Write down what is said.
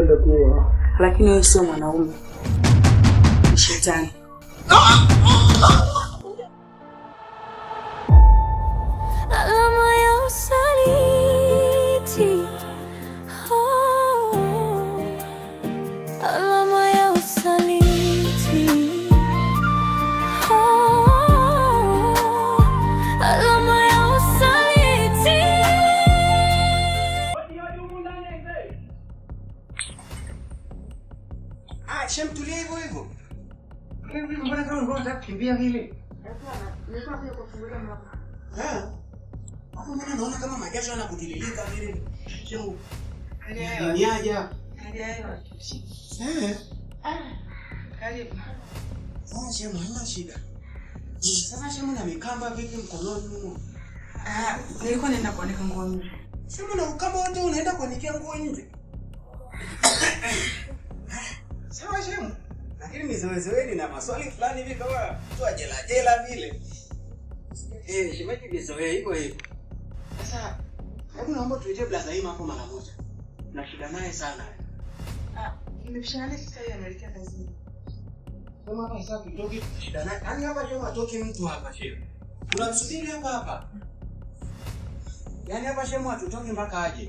Ningependa kuwa, Lakini wewe sio mwanaume, ni shetani. Alama ya usaliti. Oh, alama ya usaliti. Oh, alama ya usaliti. Ah, shem tulia hivyo hivyo. Hivi mbona kama ulikuwa unataka kukimbia vile? Eh? Hapo mbona naona kama majasho yanakutililika vile. Shem. Ni aje? Eh. Karibu. Sasa shem hamna shida. Sasa shem na mikamba vipi mkononi humo? Ah, nilikuwa naenda kuanika nguo nje. Shem na ukamba wote unaenda kuanikia nguo nje. Sawa shem. Lakini mizoezoeni na maswali fulani hivi kama mtu wa jela jela vile. Eh, shemeji mizoea hivyo hivyo. Sasa hebu naomba tuitie Blaza Ima hapo mara moja. Na shida naye sana. Ah, nimepishana naye sasa hivi anaelekea kazini. Sema hapa sasa tutoke shida naye. Yaani hapa shema atoki mtu hapa shema. Tunamsubiri hapa hapa. Yaani hapa shema hatutoki mpaka aje.